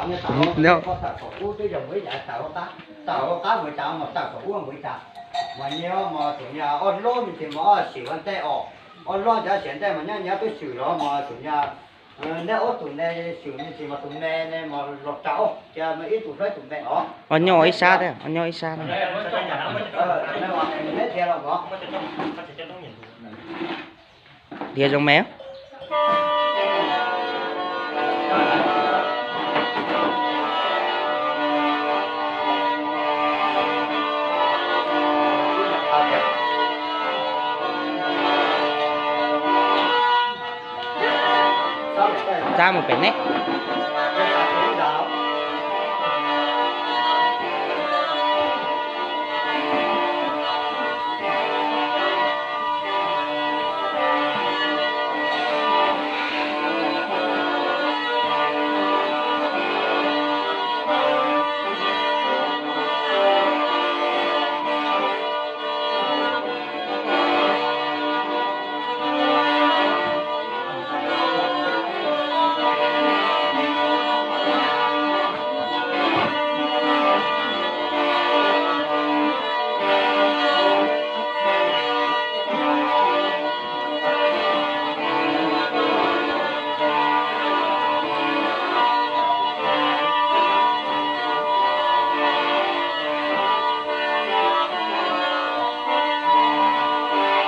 Tawm hauv qab mus ib cas, tawm hauv qab mus ib cas, mas tawm hauv ub mus ib cas. Mas nyias mas tus nyias ob lub me ntsis mas ob sim ua ntej os, ob lub cov sim ua ntej mas nyob nyias twb swm los mas tus nyias, neb ob tug ne swm me ntsis mas tus me ne mas los rau cia ib tug hlob ib tug me os. Ob nyob ib sab thiab, ob nyob ib sab. Neb dhia los mas. Dhia zoo me. Txab mus pem neb.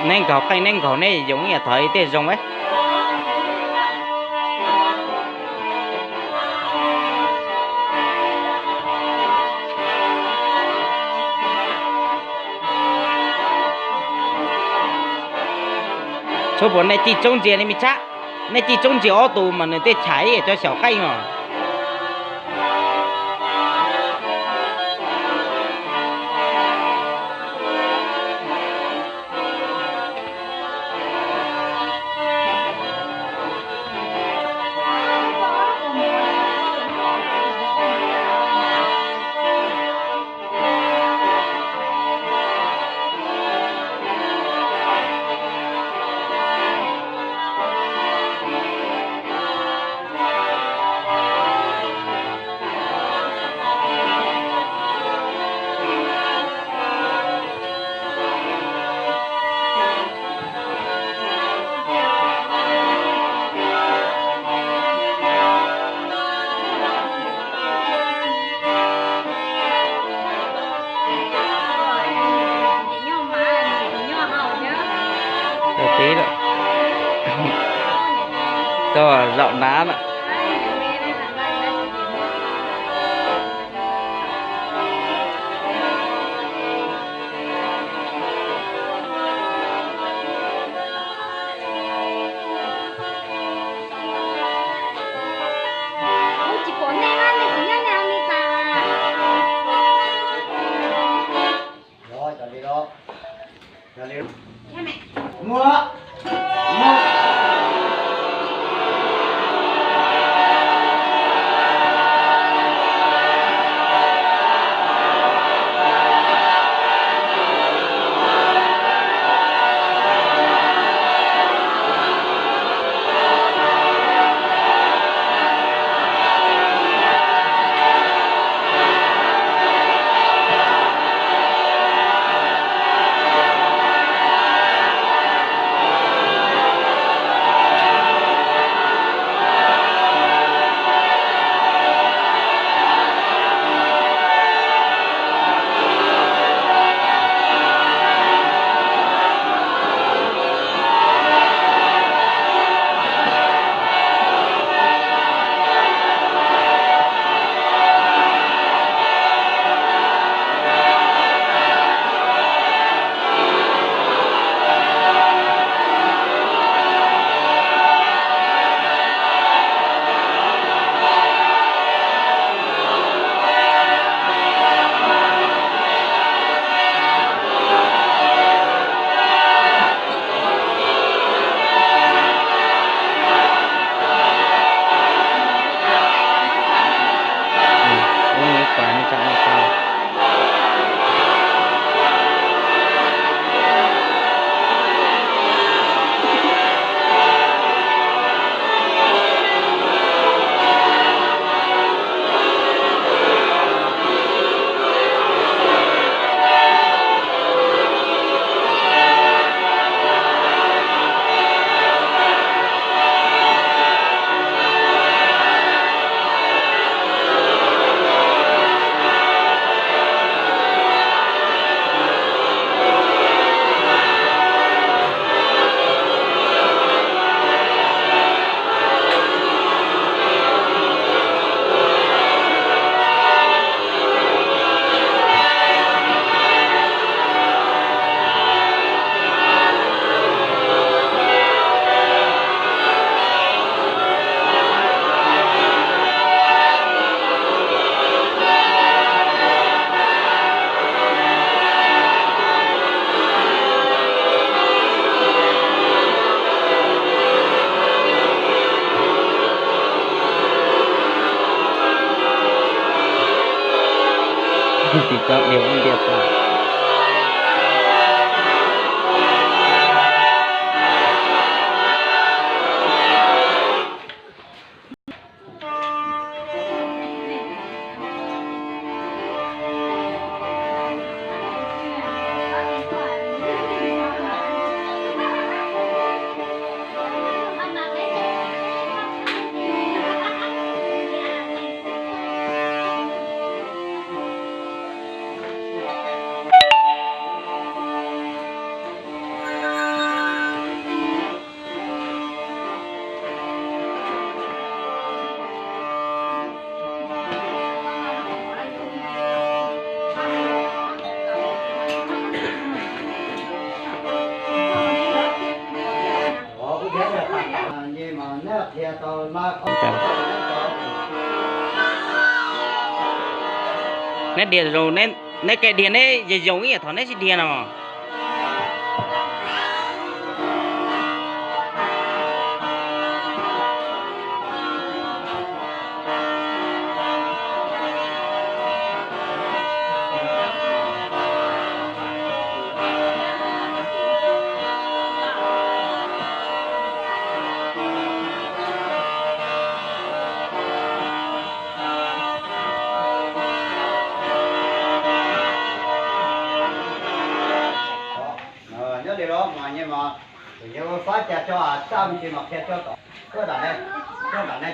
Neb nkaug qeej neb nkaug neb yoov ib yam thov tej zoo ib. Txhob puas nej cij tsoob ntsia li me tshab, nej cij tsoob ntsia ob tug mas nws tej chais cov xyaum qeej os. Tib lawm, tau zaum nav lawm. Tsis tau dias ua ntias tas. Neb dhia zoo, neb, neb kaij dhia neb zoo ib yam thaum neb sib dhia no. Nyob li los mas nyias mas, tus nyias ua fab cas tso, txaj me ntsis mas qhia tso tom, tso tom ne, tso tom ne.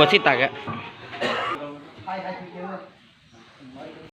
Ua txhij tas.